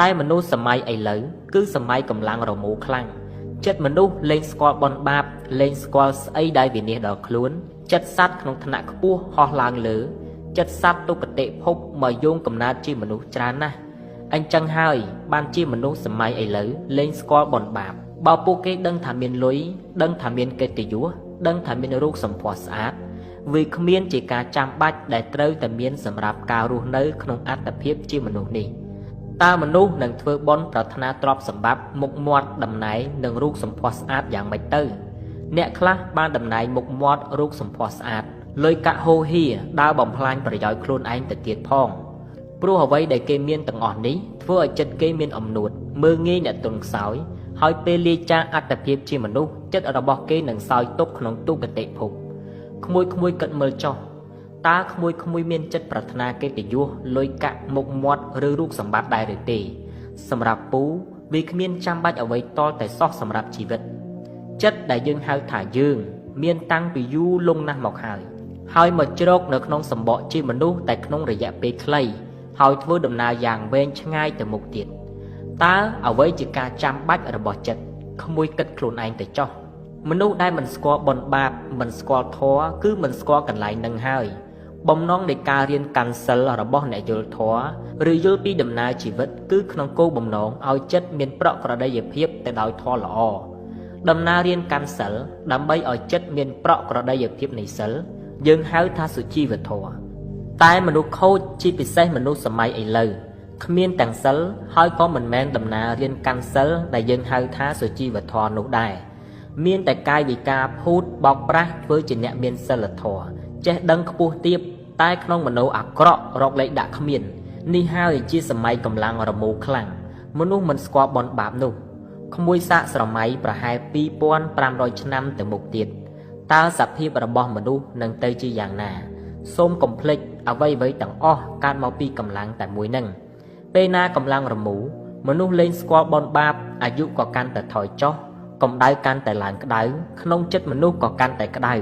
តែមនុស្សសម័យឥឡូវគឺសម័យកម្លាំងរមូរខ្លាំងចិត្តមនុស្សលែងស្គាល់បុណ្យបាបលែងស្គាល់ស្អីដែលវិនាសដល់ខ្លួនចិត្តសត្វក្នុងថ្នាក់ខ្ពស់ហោះឡើងលើចិត្តសត្វទុគតិភពមកយោងកំណើតជាមនុស្សច្រើនណាស់អញ្ចឹងហើយបានជាមនុស្សសម័យឥឡូវលែងស្គាល់បុណ្យបាបបើពួកគេដឹងថាមានលុយដឹងថាមានកិត្តិយសដឹងថាមានរូបសម្ផស្សស្អាតវាគ្មានជាការចាំបាច់ដែលត្រូវតែមានសម្រាប់ការរស់នៅក្នុងអត្តភាពជាមនុស្សនេះតើមនុស្សនឹងធ្វើបុណ្យប្រាថ្នាទ្រព្យសម្បត្តិមុខមាត់តំណែងនិងរូបសម្ផស្សស្អាតយ៉ាងម៉េចទៅអ្នកខ្លះបានតំណែងមុខមាត់រូបសម្ផស្សស្អាតលុយកាក់ហូហៀដើរបំផ្លាញប្រយោជន៍ខ្លួនឯងទៅទៀតផងព្រោះអ្វីដែលគេមានទាំងអស់នេះធ្វើឲ្យចិត្តគេមានអំនួតមើលងាយអ្នកទន់ខ្សោយហើយពេលលាចាកអត្តភាពជាមនុស្សចិត្តរបស់គេនឹងសោយទុក្ខក្នុងទុគតិភពក្មួយៗគិតមើលចុះតើក្មួយៗមានចិត្តប្រាថ្នាកិត្តិយសលុយកាក់មុខមាត់ឬរូបសម្បត្តិដែរឬទេសម្រាប់ពូវាគ្មានចាំបាច់អ្វីតតែសោះសម្រាប់ជីវិតចិត្តដែលយើងហៅថាយើងមានតាំងពីយូរលង់ណាស់មកហើយហើយមកជ្រកនៅក្នុងសម្បកជាមនុស្សតែក្នុងរយៈពេលខ្លីហើយធ្វើដំណើរយ៉ាងវែងឆ្ងាយទៅមុខទៀតតើអ្វីជាការចាំបាច់របស់ចិត្តក្មួយគិតខ្លួនឯងទៅចុះមនុស្សដែលមិនស្គាល់បុណ្យបាបមិនស្គាល់ធម៌គឺមិនស្គាល់កន្លែងនឹងហើយបំណងនៃការរៀនកាន់សិលរបស់អ្នកយល់ធម៌ឬយល់ពីដំណើរជីវិតគឺក្នុងគោលបំណងឲ្យចិត្តមានប្រក្រតីភាពទៅដោយធម៌ល្អដំណើររៀនកាន់សិលដើម្បីឲ្យចិត្តមានប្រក្រតីភាពនៃសិលយើងហៅថាសុជីវធម៌តែមនុស្សខូចជាពិសេសមនុស្សសម័យឥឡូវគ្មានទាំងសិលហើយក៏មិនមែនដំណើររៀនកាន់សិលដែលយើងហៅថាសុជីវធម៌នោះដែរមានតែកាយវិការភូតបោកប្រាស់ធ្វើជាអ្នកមានសិលធម៌ចេះដឹងខ្ពស់ទាបតែក្នុងមโนអាក្រក់រកលេខដាក់គ្មាននេះហើយជាសម័យកម្លាំងរមូរខ្លាំងមនុស្សមិនស្គាល់បុណ្យបាបនោះក្មួយសាកស្រមៃប្រហែល2500ឆ្នាំទៅមុខទៀតតើសភាពរបស់មនុស្សនឹងទៅជាយ៉ាងណាសូមកុំភ្លេចអ្វីៗទាំងអស់កើតមកពីកម្លាំងតែមួយនឹងពេលណាកម្លាំងរមូរមនុស្សលែងស្គាល់បុណ្យបាបអាយុក៏កាន់តែថយចុះកម្ដៅកាន់តែឡើងក្ដៅក្នុងចិត្តមនុស្សក៏កាន់តែក្ដៅ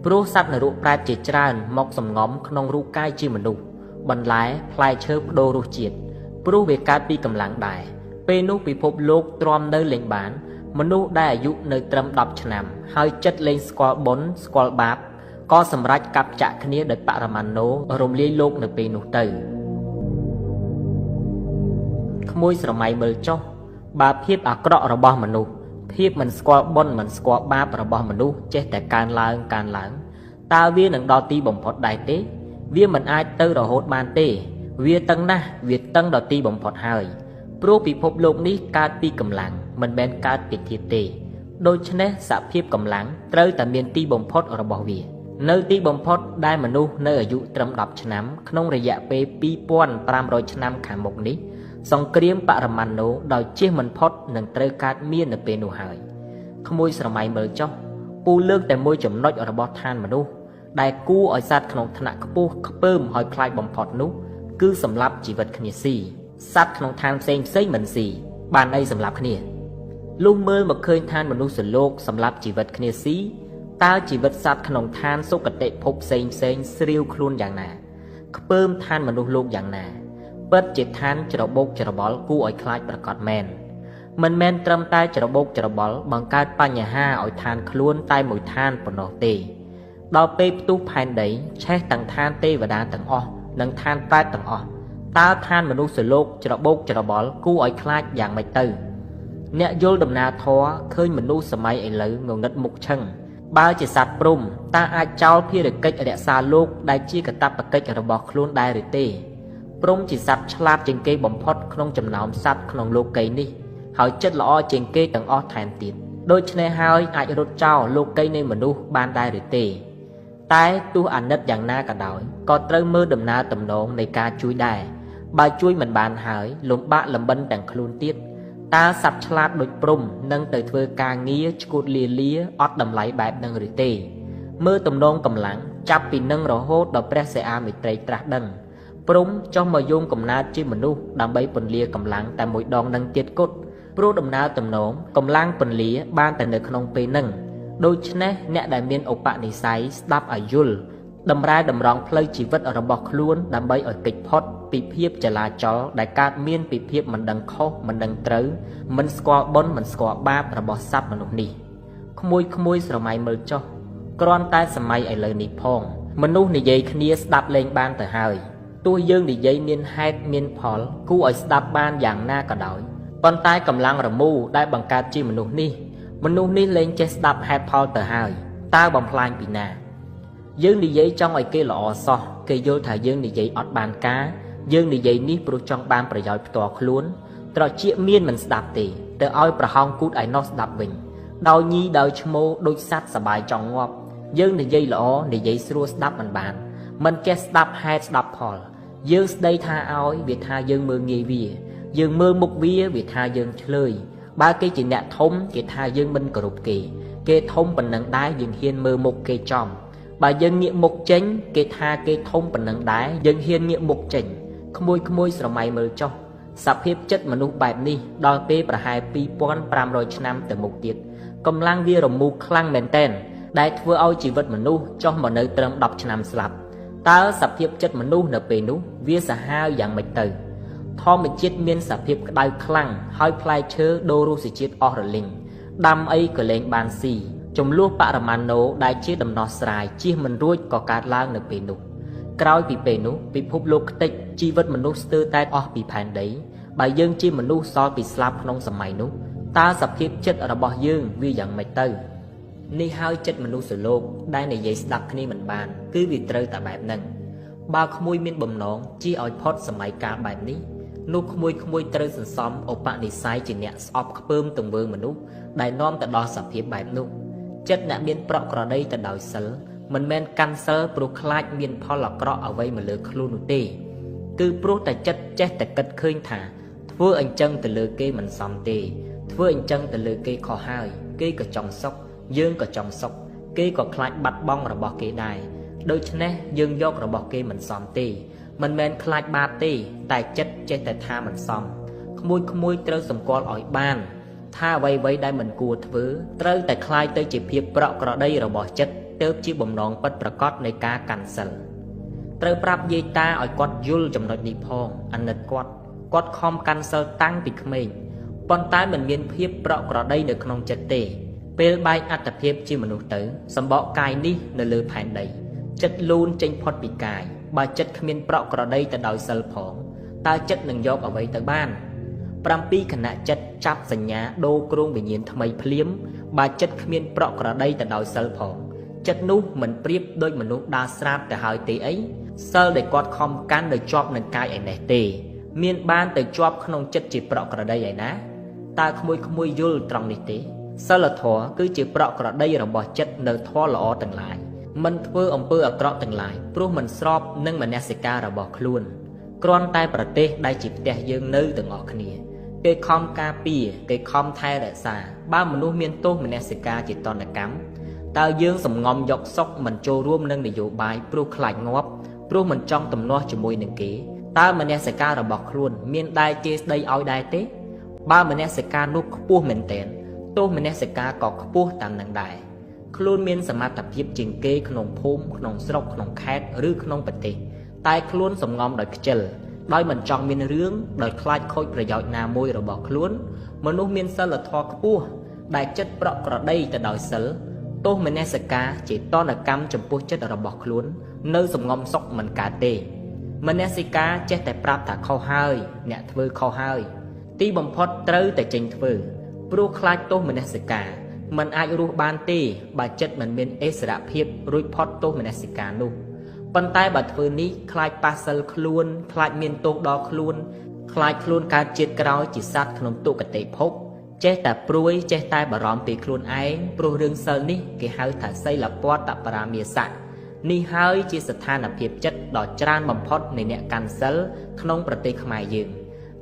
ព្រោះសត្វនរកប្រែតជាច្រើនមកសំងំក្នុងរូបកាយជាមនុស្សបន្លែផ្លែឈើបដូររសជាតិព្រោះវាកើតពីកម្លាំងដែរពេលនោះពិភពលោកទ្រាំនៅលែងបានមនុស្សដែលអាយុនៅត្រឹម10ឆ្នាំហើយចិត្តលែងស្គាល់បុណ្យស្គាល់បាបក៏សម្រេចកាប់ចាក់គ្នាដោយបរមាណូរំលាយលោកនៅពេលនោះទៅក្មួយស្រមៃមើលចុះបើភាពអាក្រក់របស់មនុស្សភាពមិនស្គាល់បុណ្យមិនស្គាល់បាបរបស់មនុស្សចេះតែកើនឡើងកើនឡើងតើវានឹងដល់ទីបំផុតដែរទេវាមិនអាចទៅរហូតបានទេវាតឹងណាស់វាតឹងដល់ទីបំផុតហើយព្រោះពិភពលោកនេះកើតពីកម្លាំងមិនមែនកើតពីធាតុទេដូច្នេះសភាពកម្លាំងត្រូវតែមានទីបំផុតរបស់វានៅទីបំផុតដែលមនុស្សនៅអាយុត្រឹម10ឆ្នាំក្នុងរយៈពេល2500ឆ្នាំខាងមុខនេះសង្គ្រាមបរមាណូដោយជៀសមិនផុតនឹងត្រូវកើតមាននៅពេលនោះហើយក្មួយស្រមៃមើលចុះពូលើកតែមួយចំណុចរបស់ឋានមនុស្សដែលគួរឲ្យសត្វក្នុងថ្នាក់ខ្ពស់ខ្ពើមហើយខ្លាចបំផុតនោះគឺសម្លាប់ជីវិតគ្នាស៊ីសត្វក្នុងឋានផ្សេងផ្សេងមិនស៊ីបានអីសម្លាប់គ្នាលុះមើលមកឃើញឋានមនុស្សលោកសម្លាប់ជីវិតគ្នាស៊ីតើជីវិតសត្វក្នុងឋានសុគតិភពផ្សេងផ្សេងស្រាវខ្លួនយ៉ាងណាខ្ពើមឋានមនុស្សលោកយ៉ាងណាពិតជាឋានច្របូកច្របល់គួរឲ្យខ្លាចប្រាកដមែនមិនមែនត្រឹមតែច្របូកច្របល់បង្កើតបញ្ហាឲ្យឋានខ្លួនតែមួយឋានប៉ុណ្ណោះទេដល់ពេលផ្ទុះផែនដីឆេះទាំងឋានទេវតាទាំងអស់និងឋានប្រេតទាំងអស់តើឋានមនុស្សលោកច្របូកច្របល់គួរឲ្យខ្លាចយ៉ាងម៉េចទៅអ្នកយល់ដំណើរធម៌ឃើញមនុស្សសម័យឥឡូវងងឹតមុខឆឹងបើជាសត្វព្រំតើអាចចោលភារកិច្ចរក្សាលោកដែលជាកាតព្វកិច្ចរបស់ខ្លួនដែរឬទេព្រំជាសត្វឆ្លាតជាងគេបំផុតក្នុងចំណោមសត្វក្នុងលោកីនេះហើយចិត្តល្អជាងគេទាំងអស់ថែមទៀតដូច្នេះហើយអាចរត់ចោលលោកីនៃមនុស្សបានដែរឬទេតែទោះអាណិតយ៉ាងណាក៏ដោយក៏ត្រូវមើលដំណើរទំនងនៃការជួយដែរបើជួយមិនបានហើយលំបាកលំបិនទាំងខ្លួនទៀតតើសត្វឆ្លាតដូចព្រំនឹងទៅធ្វើការងារឈួតលាលាអត់តម្លៃបែបនឹងឬទេមើលទំនងកម្លាំងចាប់ពីនឹងរហូតដល់ព្រះសិអាមេត្រីត្រាស់ដឹងព្រំចុះមកយោងកំណើតជាមនុស្សដើម្បីពន្លាកម្លាំងតែមួយដងនឹងទៀតគត់ព្រោះដំណើរទំនងកម្លាំងពន្លាបានតែនៅក្នុងពេលនឹងដូច្នេះអ្នកដែលមានឧបនិស្ស័យស្ដាប់ឲ្យយល់ តម្រែតម្រង់ផ្លូវជីវិតរបស់ខ្លួនដើម្បីឲ្យគេចផុតពីភាពចលាចលដែលកើតមានពីភាពមិនដឹងខុសមិនដឹងត្រូវមិនស្គាល់បុណ្យមិនស្គាល់បាបរបស់សត្វមនុស្សនេះក្មួយៗស្រមៃមើលចុះគ្រាន់តែសម័យឥឡូវនេះផងមនុស្សនិយាយគ្នាស្ដាប់លែងបានទៅហើយទោះយើងនិយាយមានហេតុមានផលគួរឲ្យស្ដាប់បានយ៉ាងណាក៏ដោយប៉ុន្តែកម្លាំងរមូរដែលបង្កើតជាមនុស្សនេះលែងចេះស្ដាប់ហេតុផលទៅហើយតើបំផ្លាញពីណាយើងនិយាយចង់ឲ្យគេល្អសោះគេយល់ថាយើងនិយាយអត់បានការយើងនិយាយនេះព្រោះចង់បានប្រយោជន៍ផ្ទាល់ខ្លួនត្រចៀកមានមិនស្ដាប់ទេទៅឲ្យប្រហោងគូតឯណោះស្ដាប់វិញដោយញីដោយឈ្មោដូចសត្វសបាយចង់ងាប់យើងនិយាយល្អនិយាយស្រួលស្ដាប់មិនបានមិនចេះស្ដាប់ហេតុស្ដាប់ផលយើងស្ដីថាឲ្យវាថាយើងមើលងាយវាយើងមើលមុខវាវាថាយើងឆ្លើយបើគេជាអ្នកធំគេថាយើងមិនគោរពគេគេធំប៉ុណ្ណឹងដែរយើងហ៊ានមើលមុខគេចំបើយើងងាកមុខចេញគេថាគេធំប៉ុណ្ណឹងដែរយើងហ៊ានងាកមុខចេញក្មួយៗស្រមៃមើលចុះសភាពចិត្តមនុស្សបែបនេះដល់ពេលប្រហែល2500ឆ្នាំទៅមុខទៀតកម្លាំងវារមូរខ្លាំងមែនទែនដែលធ្វើឲ្យជីវិតមនុស្សចុះមកនៅត្រឹម10ឆ្នាំស្លាប់តើសភាពចិត្តមនុស្សនៅពេលនោះវាសាហាវយ៉ាងម៉េចទៅធម្មជាតិមានសភាពក្តៅខ្លាំងហើយផ្លែឈើដូររសជាតិអស់រលីងដាំអីក៏លែងបានស៊ីចំនួនបរមាណូដែលជាដំណោះស្រាយជៀសមិនរួចក៏កើតឡើងនៅពេលនោះក្រោយពីពេលនោះពិភពលោកខ្ទេចជីវិតមនុស្សស្ទើរតែអស់ពីផែនដីបើយើងជាមនុស្សសល់ពីស្លាប់ក្នុងសម័យនោះតើសភាពចិត្តរបស់យើងវាយ៉ាងម៉េចទៅនេះហើយចិត្តមនុស្សលោកដែលនិយាយស្ដាប់គ្នាមិនបានគឺវាត្រូវតែបែបហ្នឹងបើក្មួយមានបំណងជៀសឲ្យផុតសម័យកាលបែបនេះនោះក្មួយៗត្រូវសន្សំឧបនិស្ស័យជាអ្នកស្អប់ខ្ពើមទង្វើមនុស្សដែលនាំទៅដល់សភាពបែបនោះចិត្តអ្នកមានប្រក់ក្រដីទៅដោយសិលមិនមែនកាន់សិលព្រោះខ្លាចមានផលអាក្រក់អ្វីមកលើខ្លួននោះទេគឺព្រោះតែចិត្តចេះតែគិតឃើញថាធ្វើអញ្ចឹងទៅលើគេមិនសមទេធ្វើអញ្ចឹងទៅលើគេខុសហើយគេក៏ចង់សុខយើងក៏ចង់សុខគេក៏ខ្លាចបាត់បង់របស់គេដែរដូច្នេះយើងយករបស់គេមិនសមទេមិនមែនខ្លាចបាបទេតែចិត្តចេះតែថាមិនសមក្មួយៗត្រូវសម្គាល់ឲ្យបានថាអ្វីៗដែលមិនគួរធ្វើត្រូវតែคล้ายទៅជាភាពប្រក់ក្រតីរបស់ចិត្តទើបជាបំណងពិតប្រាកដនៃការកាន់សិលត្រូវប្រាប់យាយតាឲ្យគាត់យល់ចំណុចនេះផងអាណិតគាត់គាត់ខំកាន់សិលតាំងពីក្មេងប៉ុន្តែមិនមានភាពប្រក់ក្រតីនៅក្នុងចិត្តទេពេលបែកអត្តភាពជាមនុស្សទៅសម្បកកាយនេះនៅលើផែនដីចិត្តលូនចេញផុតពីកាយបើចិត្តគ្មានប្រក់ក្រតីទៅដោយសិលផងតើចិត្តនឹងយកអ្វីទៅបាន7ខណៈចិត្តចាប់សញ្ញាដូរគ្រោងវិញ្ញាណថ្មីភ្លាមបើចិត្តគ្មានប្រក់ក្រតីទៅដោយសិលផងចិត្តនោះមិនប្រៀបដូចមនុស្សដើរស្រាបទៅហើយទេអីសិលដែលគាត់ខំកាន់នៅជាប់នឹងកាយឯនេះទេមានបានទៅជាប់ក្នុងចិត្តជាប្រក់ក្រតីឯណាតើក្មួយៗយល់ត្រង់នេះទេសិលធម៌គឺជាប្រក់ក្រតីរបស់ចិត្តនៅធម៌ល្អទាំងឡាយមិនធ្វើអំពើអាក្រក់ទាំងឡាយព្រោះមិនស្របនឹងមនសិការរបស់ខ្លួនគ្រាន់តែប្រទេសដែលជាផ្ទះយើងនៅទាំងអស់គ្នាគេខំការពារគេខំថែរក្សាបើមនុស្សមានទោសមនសិការជាតនកម្មតើយើងសំងំយកសុខមិនចូលរួមនឹងនយោបាយព្រោះខ្លាចងាប់ព្រោះមិនចង់ទំនាស់ជាមួយនឹងគេតើមនសិការរបស់ខ្លួនមានដែរជេរស្ដីឲ្យដែរទេបើមនសិការនោះខ្ពស់មែនទែនទោសមនសិការក៏ខ្ពស់តាមនឹងដែរខ្លួនមានសមត្ថភាពជាងគេក្នុងភូមិក្នុងស្រុកក្នុងខេត្តឬក្នុងប្រទេសតែខ្លួនសំងំដោយខ្ជិលដោយមិនចង់មានរឿងដោយខ្លាចខូចប្រយោជន៍ណាមួយរបស់ខ្លួនមនុស្សមានសិលធម៌ខ្ពស់ដែលចិត្តប្រក់ក្រតីទៅដោយសិលទោសមនសិការជាតនកម្មចំពោះចិត្តរបស់ខ្លួននៅសំងំសុខមិនកើតទេមនសិការចេះតែប្រាប់ថាខុសហើយអ្នកធ្វើខុសហើយទីបំផុតត្រូវតែចេញធ្វើព្រោះខ្លាចទោសមនសិការមិនអាចរស់បានទេបើចិត្តមិនមានអិសរភាពរួចផុតទោសមនសិការនោះប៉ុន្តែបើធ្វើនេះខ្លាចប៉ះសិលខ្លួនខ្លាចមានទោសដល់ខ្លួនខ្លាចខ្លួនកើតជាតិក្រោយជាសត្វក្នុងទុគតិភពចេះតែព្រួយចេះតែបារម្ភពីខ្លួនឯងព្រោះរឿងសិលនេះគេហៅថាសីលពតបរាមាសៈនេះហើយជាស្ថានភាពចិត្តដ៏ច្រើនបំផុតនៃអ្នកកាន់សិលក្នុងប្រទេសខ្មែរយើង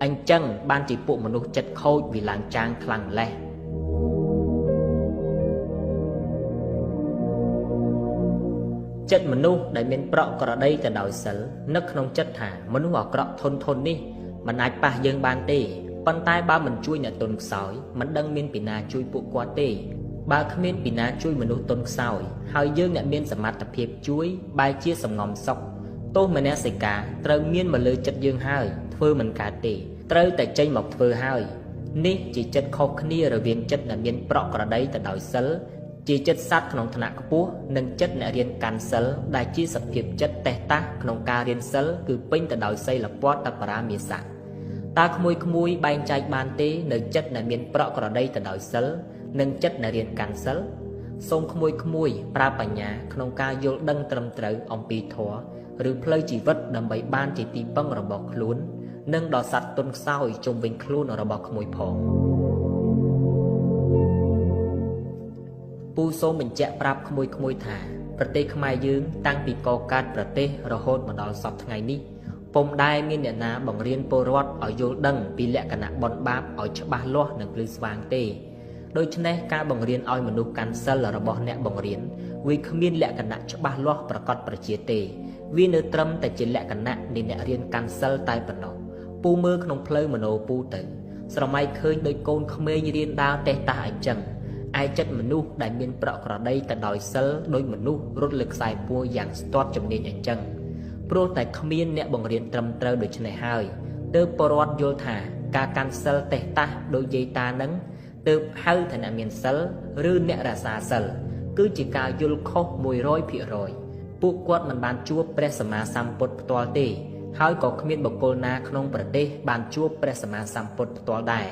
អញ្ចឹងបានជាពួកមនុស្សចិត្តខូចវាឡើងចាងខ្លាំងម្ល៉េះចិត្តមនុស្សដែលមានប្រក់ក្រតីទៅដោយសិលនឹកក្នុងចិត្តថាមនុស្សអាក្រក់ធននេះមិនអាចប៉ះយើងបានទេប៉ុន្តែបើមិនជួយអ្នកទន់ខ្សោយមិនដឹងមានពីណាជួយពួកគាត់ទេ បើគ្មានពីណាជួយមនុស្សទន់ខ្សោយហើយយើងអ្នកមានសមត្ថភាពជួយបែរជាសំងំសុខទោសមនសិការត្រូវមានមកលើចិត្តយើងហើយធ្វើមិនកើតទេត្រូវតែចេញមកធ្វើហើយនេះជាចិត្តខុសគ្នារវាងចិត្តដែលមានប្រក្រតីទៅដោយសិលជាចិត្តសត្វក្នុងថ្នាក់ខ្ពស់និងចិត្តអ្នករៀនកាន់សិលដែលជាសភាពចិត្តតេះតាស់ក្នុងការរៀនសិលគឺពេញទៅដោយសីលពតបរាមាសៈតើក្មួយៗបែងចែកបានទេនៅចិត្តដែលមានប្រក្រតីទៅដោយសិលនិងចិត្តអ្នករៀនកាន់សិលសូមក្មួយៗប្រើបញ្ញាក្នុងការយល់ដឹងត្រឹមត្រូវអំពីធម៌ឬផ្លូវជីវិតដើម្បីបានជាទីពឹងរបស់ខ្លួននិងដល់សត្វទន់ខ្សោយជុំវិញខ្លួនរបស់ក្មួយផងពូសូមបញ្ជាក់ប្រាប់ក្មួយៗថាប្រទេសខ្មែរយើងតាំងពីកកើតប្រទេសរហូតមកដល់សព្វថ្ងៃនេះពុំដែលមានអ្នកណាបង្រៀនពលរដ្ឋឲ្យយល់ដឹងពីលក្ខណៈបុណ្យបាបឲ្យច្បាស់លាស់និងភ្លឺស្វាងទេដូច្នេះការបង្រៀនឲ្យមនុស្សកាន់សិលរបស់អ្នកបង្រៀនវាគ្មានលក្ខណៈច្បាស់លាស់ប្រកបប្រជាទេវានៅត្រឹមតែជាលក្ខណៈនៃអ្នករៀនកាន់សិលតែប៉ុណ្ណោះពូមើលក្នុងផ្លូវមโนពូទៅស្រមៃឃើញដោយកូនក្មេងរៀនដើរតេះតាស់អញ្ចឹងឯចិត្តមនុស្សដែលមានប្រក្រតីទៅដោយសិលដោយមនុស្សរត់លើខ្សែពួរយ៉ាងស្ទាត់ជំនាញអញ្ចឹងព្រោះតែគ្មានអ្នកបង្រៀនត្រឹមត្រូវដូច្នេះហើយទើបពលរដ្ឋយល់ថាការកាន់សិលតេះតាស់ដោយយាយតានឹងទើបហៅថាអ្នកមានសិលឬអ្នករក្សាសិលគឺជាការយល់ខុស 100% ពួកគាត់មិនបានជួបព្រះសម្មាសម្ពុទ្ធផ្ទាល់ទេហើយក៏គ្មានបុគ្គលណាក្នុងប្រទេសបានជួបព្រះសម្មាសម្ពុទ្ធផ្ទាល់ដែរ